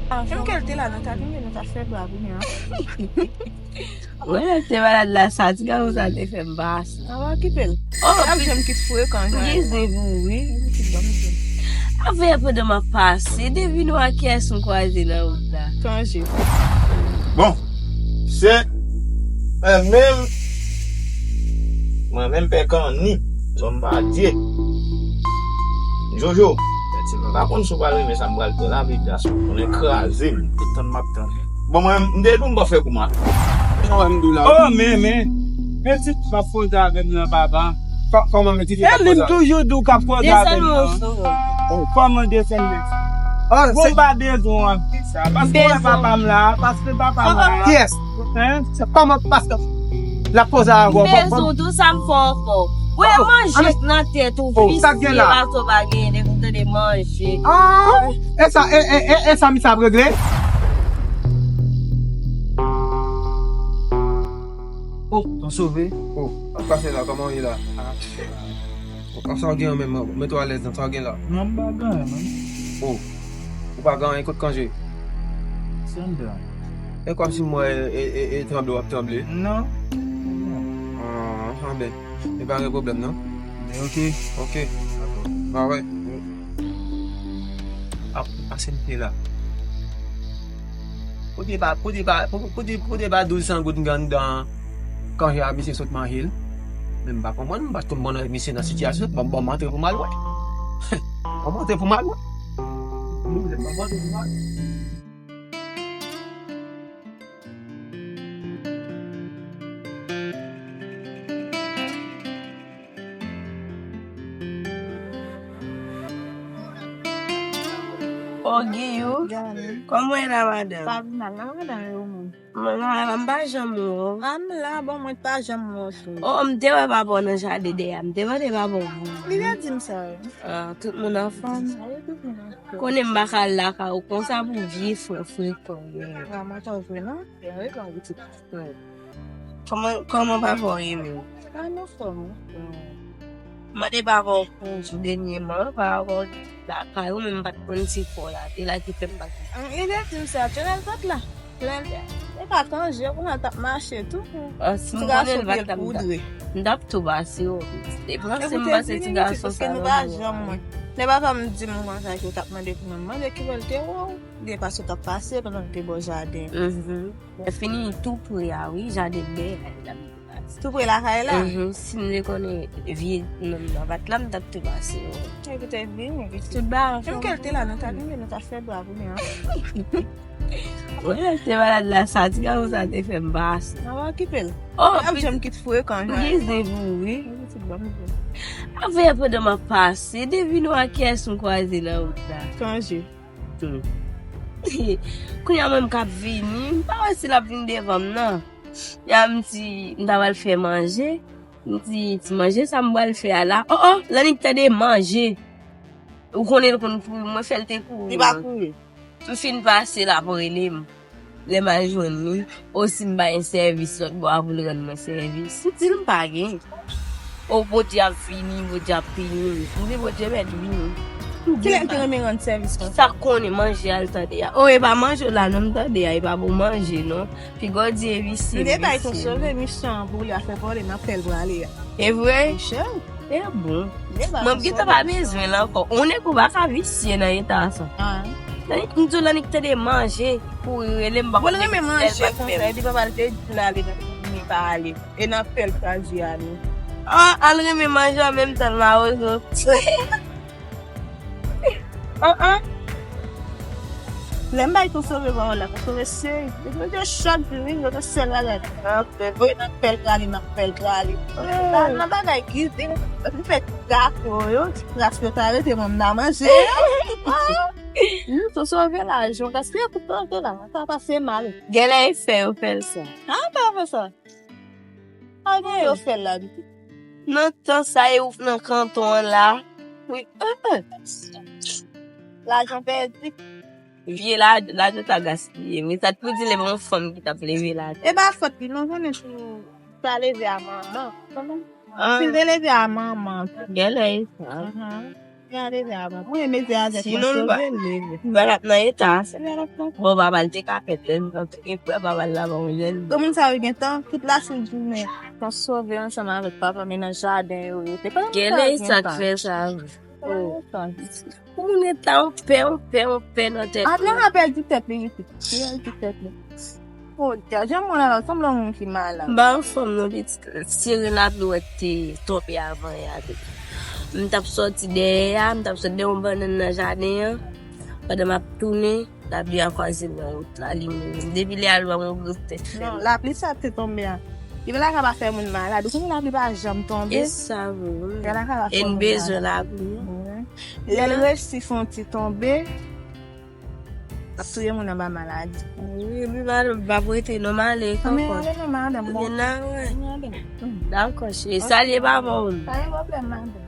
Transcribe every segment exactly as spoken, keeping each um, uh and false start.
Menm ke l te la nan kabinè, nou t ap fè blag, ou menm. Wè, lè l te malad la, sa ti gason sa te fè m pase. Sa va okipe l. Oh, ap janm kit frekan, jan. Gen zen pou wi. Avè pandan m ap pase, devine w a kiyès m kwaze nan wout la. Kanje. Bon, se mwen menm, mwen menm pè Kanni, Zòmbadye. Jojo, mèt se mwen pa konn si w pral renmen sa m pral fè la, vye gason, konnen kraze m. Tout tan m ap tann. Bon, mwen, m te di w m pa fè kouman. Sa wè m di w la. Oh, men, men. Men ti m ap poze avè m nan, papa. Kò-, kòman men ti m ap poze avè m? E li m toujou di w k ap poze avè m nan. Oh, kòman desann men? Oh, bon, m pa bezwen w ap di sa. Paske wè papa m la, paske papa m la. Kiyès? Hein? Se kòman paske l ap poze avè w? M bezwen w, tou sa m fè w fè w. Wè manje k nan tèt ou, visye, bato pa genyen, depi w tande manje. Ah, e sa, e, e, e, e sa misye ap regle? Oh, nou sove? Oh, sa k pase la, kòman w ye la? Ah, oh, sa w gen menm, mete w alèz nan, sa w gen la? Non, m pa gen anyen, man. Oh, ou pa gen anyen, kot Kanje? Se anndan. E kòmsi m wè, e, e, e tranble w ap tranble? Non. Ah, ah, ben, e pa gen pwoblèm, non? Men oke. Oke. Dakò. Ba wè. Ap pase m te la. Pote ba, pote ba, pote, pote ba douz san goud m gen anndan Kanje a, misye sot manje l. Men m pa konprann, m pa t konn bon nan misye nan sitiyasyon, bon, bon, m antre pou m al wè. Bon, m antre pou m al wè. Bon, m antre pou m al wè. Ogiyou, kòman w ye la, madanm? Pa pi mal, non, madanm, e ou menm? Mwen la, m pa janm wè w. A, m la, bon, mwen pa janm wè w tou. Oh, m te wè papa w nan jaden dèyè a, m te mande papa w pou ou. Li te di m sa, wi. Ah, tout moun anfòm? Sa ye, tout moun anfòm. Konnen m pa ka al lakay ou konsa pou vye frè frekan. Vrèman, tò vre, non? Vre, pa ou ti frè. Kòman, kòman papa w ye menm? A, nou fò, nou fò. M mande papa w pou w dènyèman, papa w lakay ou, men m pa t konn si fò la. E la ki fè m pa t. An, e lè di m sa, Jonel pa t la. Jonel, e pa Kanje, kounye a l t ap mache tou. Ah, si m konnen l pa t la, m t ap, m t ap tou pase w. E panse m pase ti gason sa, paske nou pa janm wè. Lè papa m di m konsa ke w t ap mande pou mwen, m mande ki bò l te wè w. Li te pase, w t ap pase pandan l te bò jaden. Mhm. Lè fini, tou pre a, wi, jaden dèyè a, li t ap pase. Tou pre lakay la? Mhm. Si m te konnen vye nonm nan pa t la, m t ap tou pase, wi. Li te vini, li te. Tout bagay anfòm. Menm ke l te la nan kabinè, nou t ap fè blag, ou menm. Wè, lè l te malad la, sa ti gason sa te fè m pase. Sa va okipe l. Oh, ap janm kit frekan, jan. Gen zen pou wi. Li te ban m zen. Avè pandan m ap pase, devine w a kiyès m kwaze nan wout la. Kanje. Hmm. Kounye a mwen m k ap vini, m pa wè si l ap vin devan m nan. Ya m di, m ta pral fè manje. M di, ti manje sa m pral fè a la. Oh, oh, Lannik tande manje. Ou konnen l konn kouri, mwen fè l te kouri. Li pa kouri. M fin pase l ap rele m. Lè m al jwenn li, o si m bay sèvis lòt bò a pou l rann mwen sèvis. M di l m pa gen. O Bondye ap vini, Bondye ap pini m. M di Bondye mèt vini. Kilè l te renmen rann sèvis konsa? Sa k konnen manje a l tande a. O, e pa manje w la non m tande a, e pa pou manje non. Piga w di e visye. M te bay Tou Sove misyon an pou li a fè vòlè nan pèl prale a. E vre? Monchè. E bon. Mwen m gentan pa bezwen l ankò. Ou nèg ou pa ka visye nan eta sa. Ah. M di w Lannik tande manje, kouri rele m, pa konn depi kilè l pa t fè l. Bon, l renmen manje konsa, epi papa l te di l ale nan kouri pa ale. E nan pèl kraze a nou. Ah, al renmen manje an menm tan l mawozo. Ah, ah. Lè m bay Tou Sove pawòl la, Tou Sove seri. Li te chòk di wi, yo te sèl bagay. Nan pèl, wi, nan pèl prale, nan pèl prale. Nan, nan bagay kizin, li fè ti gato yo, ti kras yo ta rete mwen m ta manje yo. Ah. Tou Sove lajan, gaspiye pou Tou Sove la, sa pase mal. Genlè e fè yo fè l sa. Ah, pa fè sa. Avan yo fè l la, pitit. Nan tan sa e ou nan kanton an la. Wi. Lajan pèdi. Vye la, lajan ta gaspiye. Men sa t pou di lè yon fanm ki t ap leve lajan. E pa fòt li non, konnen tou ta leve a manman. Konprann? Ah. Si l te leve a manman. Genlè e sa. Mhm. Gade la, mwen mete avèk mwen sove leve. Mwen ap nan eta, se mwen ap nan. Bon, papa l te ka fè tèl, mwen te gen frè papa l la, bon, jèn. Tout moun sa yo gen tan, tout la fin jounen. Tan sove ansanm avèk papa, men nan jaden yo, yo te pa nan jaden. Gade sa k fè sa. Pou moun gen tan, on pè, on pè, on pè nan tèt. Apre, a pèdi tèt li, li pèdi tèt li. Oh, Dja, jan mwen la, sanble yon moun ki malad. M pa anfòm non, pitit. Sirèn lapli w wè k te tonbe avan yè a. M t ap sòti dèyè a, m t ap sòti dèyè yon bannann nan jaden an. Pandan m ap tounen, lapli a kwaze m nan wout la, li mouri. Depi lè a, l ban m yon gwo tèt fè mal. Non, lapli sa te tonbe a. Li pa ka pa fè moun malad. Ou konnen lapli pa janm tonbe. E sa vre, wi. Li pa ka pa fè moun malad. E n bezwen lapli. Wi. Lè l resi fè yon ti tonbe, ap touye moun anba maladi. Wi, epi madanm pa prete non, m ale kanpò. Men ale non, madanm, bon. Vin la, wi. Dakò, cheri. Salye papa w. Pa gen pwoblèm, madanm.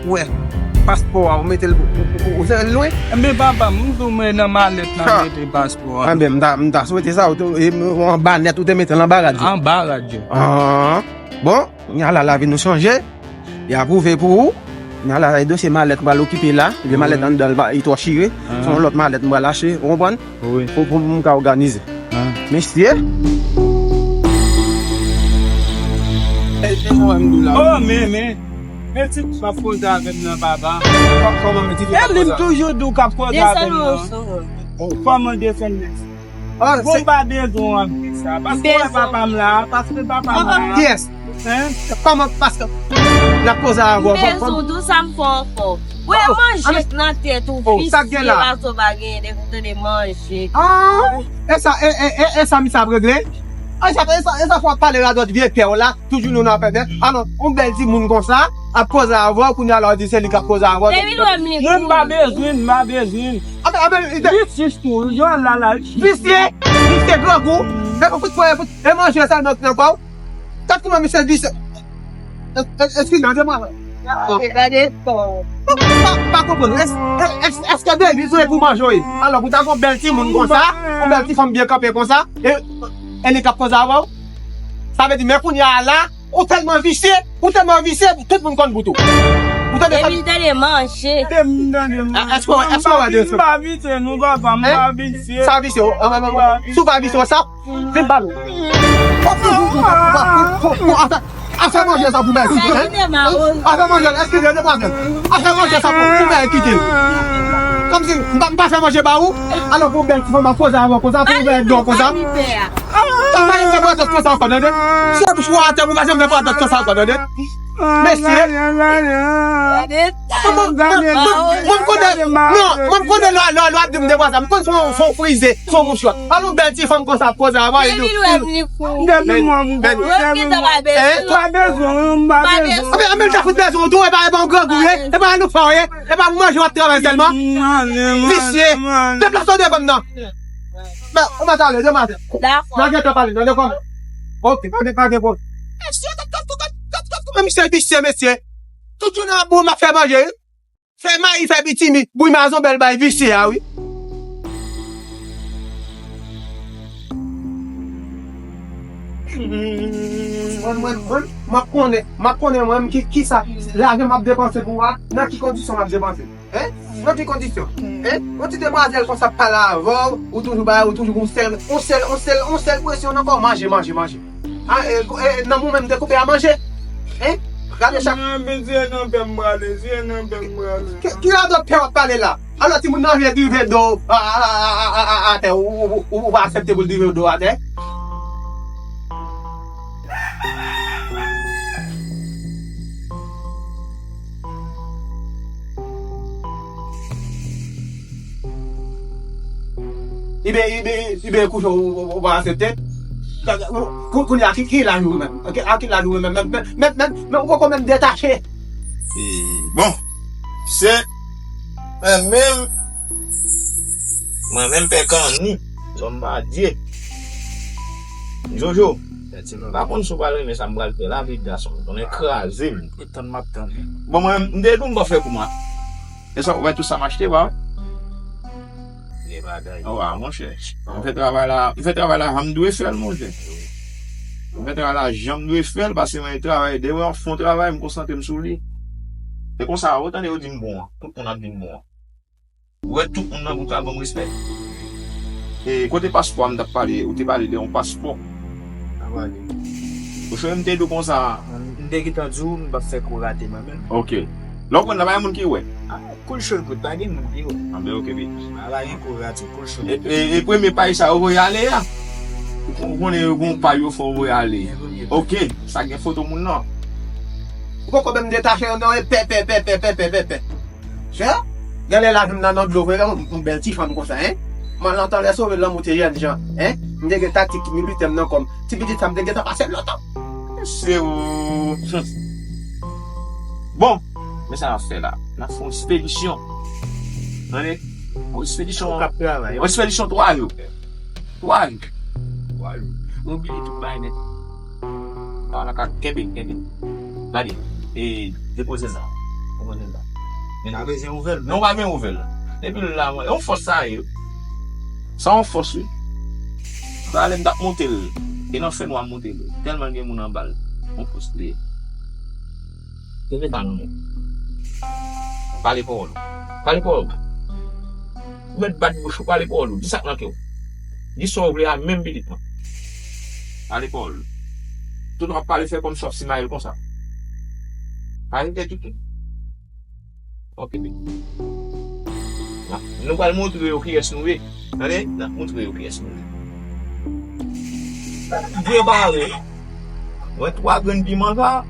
Wè, paspò a, ou mete l, ou, ou, ou, ou sere l lwen? Enben, papa m, m di w mwen nan malèt la, m mete paspò a. Enben, m ta, m ta swete sa, ou te, e, anba nèt, ou te mete l anba rad yo. Anba rad yo. Ah, bon, kounye a la, lavi nou chanje. Li apwouve pou ou. Kounye a la, e dosye malèt m pral okipe la. Epi malèt anndan l, li twò chire. Se yon lòt malèt m pral achte, ou konprann? Wi. Pou, pou m ka òganize. Mesye. Oh, men, men. Men ti p ap koze avè m nan, papa. Kòman men ti p ap koze avè m? E li m toujou di w k ap koze avè m nan. Kòman desann mesye? Bon, m pa bezwen w ap di sa. Paske w wè papa m la, paske papa m la. Kiyès? Kòman, paske n ap koze avè w. M bezwen w, tou sa m fè w ankò. Wè manje k nan tèt ou, visye, paske w pa genyen, depi w tande manje. Ah, e sa, e, e, e, e sa misye ap regle? E sa, e sa, e sa fò w ap pale radòt vye pè w la, toujou nou nan pèpè. Alò, yon bèl timoun konsa, ap koze avè w, kounye a la w di se li k ap koze avè w. Depi l wè m li kouri. Mwen m pa bezwen, m pa bezwen. Anben, anben, li te visye tou, Joel la, la. Visye, visye grangou. E fout, e fout, e manje sèlman ki nan kò w. Gad kòman misye visye. Eskize, antre mwen. Gade kò. Pa, pa, pa konprann. Èske deviz ou e pou manje w ye? Alò, pou ta gon bèl timoun konsa, yon bèl ti fanm byen kanpe konsa, e, e li k ap koze avè w? Sa vle di, men kounye a la, ou tèlman visye, ou tèlman visye, tout moun konn bout ou. Ou tande sa? Epi l tande manje. Tande manje. Èske, èske w wè de sa? M pa visye, non, papa, m pa visye. Sa visye, si w pa visye, sa, vin ba nou. Afè manje sa pou mwen kite, hein? Afè manje, eskize, demwazèl. Afè manje sa pou, pou mwen kite. Kòmsi m pa, m pa fè manje ba ou. Alò pou bèl ti fanm ap poze avè w konsa, pou bèl don konsa. Ou pa janm fè pwatèt konsa ankò, tande. Si w ap chwa atè, ou pa janm fè pwatèt konsa ankò, tande. Mesye. Mwen, mwen, mwen, mwen, mwen konnen, non, mwen konnen lè, lè, lè w ap di m demwazèl, mwen konnen se yon, se yon frize, se yon mouchwa. Alò, bèl ti fanm konsa ap koze avè w, e nou. Depi mwen, depi mwen. Ou pa bezwen, ou pa bezwen. Anben, anben, ta fout bezwen, ou tou, e pa, e pa yon grangou, e pa yon loupa, e pa manje w ap travay sèlman. Visye, deplase w devan m nan. Men, ou mèt ale, demwazèl. Dakò. N a gentan pale, tande kòman. Ok, pa gen, pa gen pwoblèm. Mesye, gad, gad, gad, gad, gad kòman misye visye, mesye. Tout jounen ap bon, m ap fè manje, wi. Fè mayi, fè pitimi, bouyi mazon bèl bay visye a, wi. Mwen, mwen, mwen, m ap konnen, m ap konnen, mwen, ki, ki sa, lajan m ap depanse pou ou a, nan ki kondisyon m ap depanse? Hein? Nan ki kondisyon? Hein? Yon ti demwazèl konsa ap pale avè w, ou toujou bay, ou toujou yon sèl, yon sèl, yon sèl, yon sèl presyon nan kò w, manje, manje, manje. Ah, e, e, nanm ou menm te koupe a manje? Hein? Gade chak. Nan men, se nan pè m prale, se nan pè m prale. Ki, ki radòt pè w ap pale la? Alò, timoun nan vle drive do a, a, atè, ou, ou, ou, ou pa aksepte pou l drive do atè? Ibe, ibe, ibe, kouche ou, ou, ou pa aksepte. Kou-, kounye a, ki, ki laj ou menm? Ki, a ki laj ou menm? Menm, menm, menm, menm, ou poko menm detache. E, bon, se, mwen menm, mwen menm pè Kanni, zòm pa Dye. Jojo, m pa konn si w pral renmen sa m pral fè la, vye gason, konnen kraze m. E tann m ap tann. Bon, mwen, m te di w m pral fè pou mwen. E sa, ou wè tout sa m achte, pa wè? Bagay. Wa, monchè. M fè travay la, m fè travay la jan m dwe fè l, monchè. M fè travay la jan m dwe fè l, paske mwen travay, depi mwen fè yon travay, m konsantre m sou li. Se konsa, ou tande yo di m bon an. Tout moun ap di m bon an. Ou wè tout moun nan bout la ban m respè. E kote paspò a m t ap pale, ou te pale de yon paspò. Ou chwe m te di w konsa. M te gentan di w m p ap fè kou rate mwen menm. Ok. Lè w konn nan pa gen moun ki wè. Ah, cool show good, pa gen moun ki wè. Ah, ben ok, bi. Pa gen kou rate, cool show. E, e, e premye paj sa yo voye ale a. Ou konnen yo gon paj yo fè yo voye ale. Ok, sa gen foto moun nan. Ou poko menm detache yo non, e pè, pè, pè. Chè, genlè laj m nan nan dlo vre, yon, yon bèl ti fanm konsa, en. Mwen, lontan lè sove lanmou te jèn jan, en. M te gen taktik militè m nan kò m. Ti pitit sa m te gentan pase l lontan. Se ou. Bon, men sa n ap fè la. N ap fè yon ekspedisyon. Tande? Yon ekspedisyon. Ou k ap travay. Yon ekspedisyon twa jou. Twa jou. Twa jou. Oubli tout bagay nèt. Ah, la ka kenbe, kenbe. Gade, e depoze l la. Depoze l la. Men n a bezwen ouvè l. Non, pa gen ouvè l. Depi l la, yon fòs sa ye. Sa yon fòs, wi. Sa lè m t ap monte l. E nan fènwa m monte l. Tèlman gen moun anba l. Yon fòs li ye. Kenbe sa non. Pale pawòl ou. Pale pawòl ou. Ou mèt bat bouch ou, pale pawòl ou. Di sa k nan kè w. Di sa w vle a menm pitit mwen. Pale pawòl ou. Tout w ap pale fè kòmsi w ap simaye l konsa. Pale tèt ou tou. Ok, men. N ap, nou pral montre yo kiyès nou ye. Tande? N ap montre yo kiyès nou ye. Prepare. Wè twa grenn piman sa?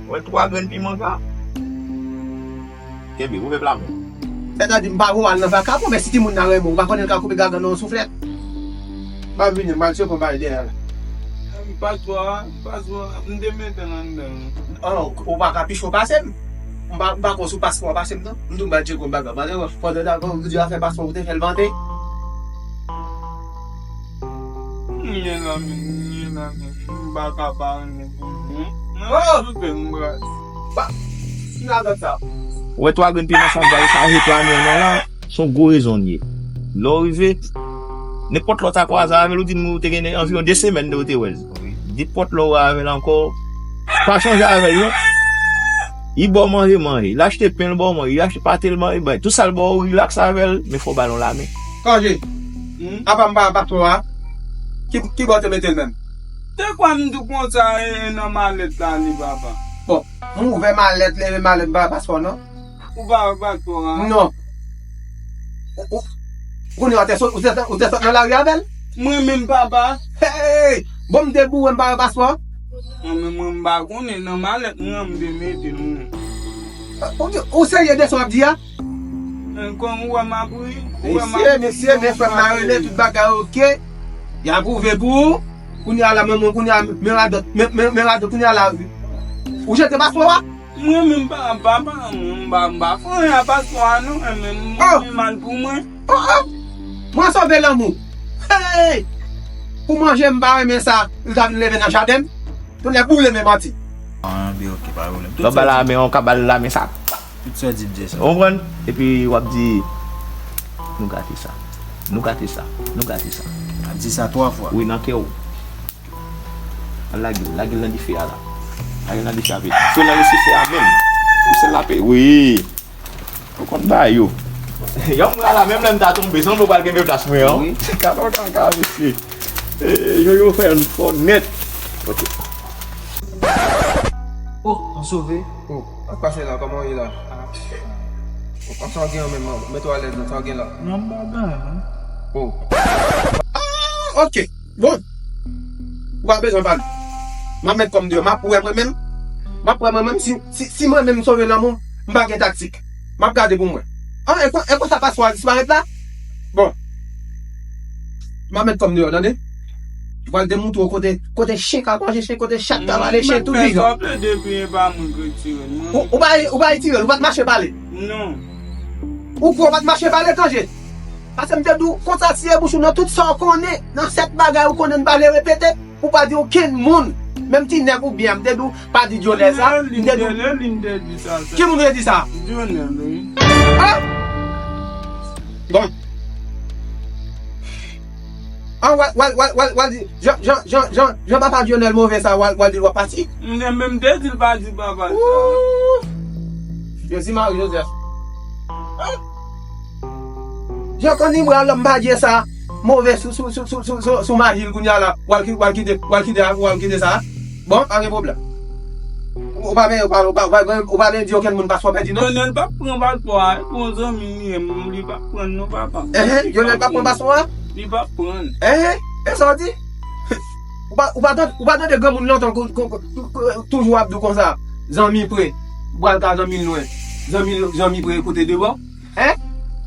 Wè twa grenn piman sa? Kenbe, ouvè pla men w. Sètadi m pa voye w al nan vakabon, men si timoun nan renmen w, ou pa konnen l ka koupe gagann nan yon souflèt. M ap vini, m al tcheke yon bagay dèyè la. M pa twa, m pa twa, m te mete l anndan. Ah, ou pa ka pi cho pase m. M pa, m pa kwè sou paspò pase m non. M tou m al tcheke yon bagay. Pandan, pandan w di afè paspò, ou te fè l vante. Mezanmi, mezanmi, m pa ka pa renmen pou nou. Mwen souke m bras. Ba, ki ladan sa? Ou wè twa grenn piman sa bay sa je twa mil nan la, se yon gwo rezon l ye. Lè w rive, nenpòt lè w ta kwaze avè l, ou di m ou te gen anviwon de semèn de ou te wè l. Nenpòt lè w wè avè l ankò, pa chanje avè l non. Li ba w manje, manje. Li achte pen, li ba w manje. Li achte pate, li manje. Bon, tout sa li ba w, rilaks avè l, men fò w ba l yon lamen. Kanje, apa m pa patwon an, ki, ki bò te mete l menm? Te kwè m di w konsa e nan malèt la li papa. Bon, m ouvè malèt, leve malèt, m pa wè paspò non. Ou pa wè paspò a? Non. Ou, ou, kounye a ou te sot, ou te, ou te sot nan lari avè l? Mwen menm papa. Hey! Bon, m te boure, m pa wè paspò. Mwen menm, mwen m pa konnen nan malèt mwen an m te mete l mwen. Ou, ou serye de sa w ap di a? Men kòm ou wè m ap ri, ou wè m ap ri. Mesye, mesye, men frè m nan rele, tout bagay oke. Y ap pwouve pou ou. Kounye a la, men mwen, kounye a, men radòt, men, men, men radòt, kounye a la, ou jete paspò a? Mwen menm pa, papa, mwen m pa, m pa fè anyen a paspò a non, men m, men mal pou mwen. Oh, oh! Mwen sove lanmou. Hey! Pou manje m pa renmen sa, li ta vin leve nan jaden m. Tonnè boule men manti. Ah, ben ok, pa pwoblèm. Lè w ba l lamen an, w ka ba l lamen sa. Tout sa w di m se sa. Ou konprann? Epi w ap di, nou gate sa. Nou gate sa. Nou gate sa. Ap di sa twa fwa. Wi, nan kè w. Al lage l, lage l nan dife a la. Lage l nan dife a vit. Fè nan resifè a menm. Pou sèl la pe, wi. Ou konn bagay yo. Yon mwa la, menm lè m ta tonbe, sanble w pral kenbe plas mwen an. Wi. Kaka, kaka, mesye. E, yo, yo fè n fò nèt. Ok. Oh, m sove. Oh, sa k pase la? Kòman w ye la? Oh, sa w gen an menm? Mete w alèz nan sa w gen la. Non, m pa gen anyen non. Oh. Ah, ok. Bon, ou pa bezwen pale. M ap met kò m deyò, m ap wè mwen menm. M ap wè mwen menm si, si, si mwen menm m sove lanmou, m pa gen taktik. M ap gade pou m wè. Ah, e kon, e konsa paspò a disparèt la? Bon. M ap met kò m deyò, tande? M pral demontre w kote, kote chen ka manje chen, kote chat ka vale chen, tout vizyon. Sa w vle depi e pa mwen k retire l, mwen. Ou, ou pa, ou pa retire l, ou pa t mache pale. Non. Ou kwè w pa t mache pale, Kanje? Paske m te di w, konsa siye bouch ou nan tout sa w konnen, nan sèt bagay ou konnen n pa vle repete, pou w pa di okenn moun, menm ti nèg ou byen, m te di w, pa di Dionè sa, m te di w. Dionè, li m te di sa, sa. Ki moun ou te di sa? Dionè, wi. Ah! Bon. An w al, w al, w al, w al, w al di, jan, jan, jan, jan, jan papa Dionel move sa, w al, w al di l w ap pati. M te menm te di l pa di papa sa. Ooh. Yo di Marie Joseph. Jan Connie bra lòm pa dye sa, move sou, sou, sou maji l kounye a la, w al ki-, w al kite, w al kite, w al kite sa. Bon, pa gen pwoblèm. Ou pa benyen, ou pa, ou pa, ou pa, ou pa benyen di okenn moun paspò pèdi non. Dionel p ap pran paspò a, e pou yon zanmi li ye, li p ap pran non papa. Enhen, Dionel p ap pran paspò a? Li p ap pran. Enhen, e sa w di? Ou pa, ou pa tande, ou pa tande granmoun lontan ko-, ko-, ko-, ko-, toujou ap di w konsa, zanmi pre, bwal ka zanmi lwen, zanmi, zanmi pre kote de bò. Hein?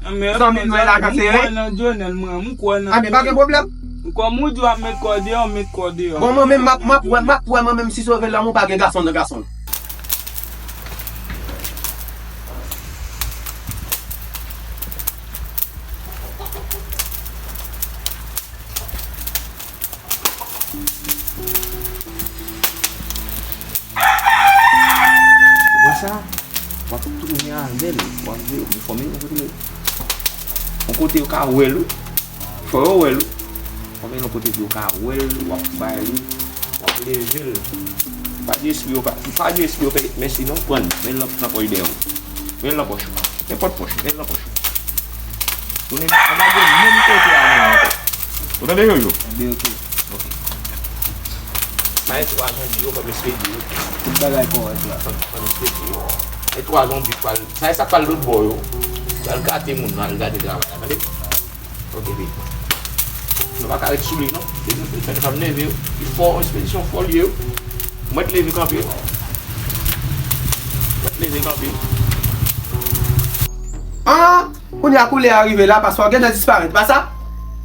Zanmi nou la ka sere. M kwè nan Dionel, mwen, m kwè nan Dionel. Anben, pa gen pwoblèm. Kòm ou di w ap met kò deyò, m met kò deyò. Bon, mwen menm, m ap, m ap wè, m ap wè mwen menm si sove lòm ou pa gen gason nan gason. Ou wè sa? W ap tounen avè l. W ap veye, w fòme yon kote, yon kote yo ka wè l, wi. Fò yo wè l, wi. Fòme yon kote yo ka wè l, w ap bay li, w ap leve l. Pa di espri yo pa, pa di espri yo fè, men sinon, pran l, men l nan, nan pòch dèyè w. Men l nan pòch ou. Nenpòt pòch, men l nan pòch ou. Tounen anba de menm kote a menm ankò. Ou tande, Jojo? Anben, ok. Ok. Sa e twa zanbi yo, fò m espere yo. Tout bagay kòrèk la. Fò m espere yo. E twa zanbi pral, sa e sa pral lòt bò yo. Pral gate moun nan, al gate travay la, tande? Ok, big man. Nou pa ka ret sou li, non. Depi nou fin fè fanm leve yo, li fò, ekspedisyon fò li ye yo. Mwen t leve kanpe. Mwen t leve kanpe. Ah! Kounye a koulè a rive la, paspò gentan disparèt, pa sa?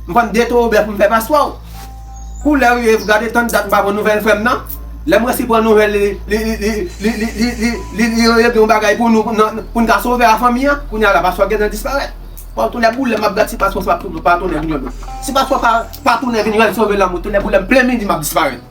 M konn de tro oubyen pou m fè paspò. Koulè rive, gade tann dat m pa pran nouvèl frè m nan. Lè m resi pran nouvèl li, li, li regle yon bagay pou nou, nan, pou n ka sove a fanmi an. Kounye a la, paspò gentan disparèt. Bon, tou lè boulè m ap gad si paspò sa pa tounen vin jwenn mwen. Si paspò pa, pa tounen vin jwenn sove lanmou, tou lè boulè m plen midi m ap disparèt.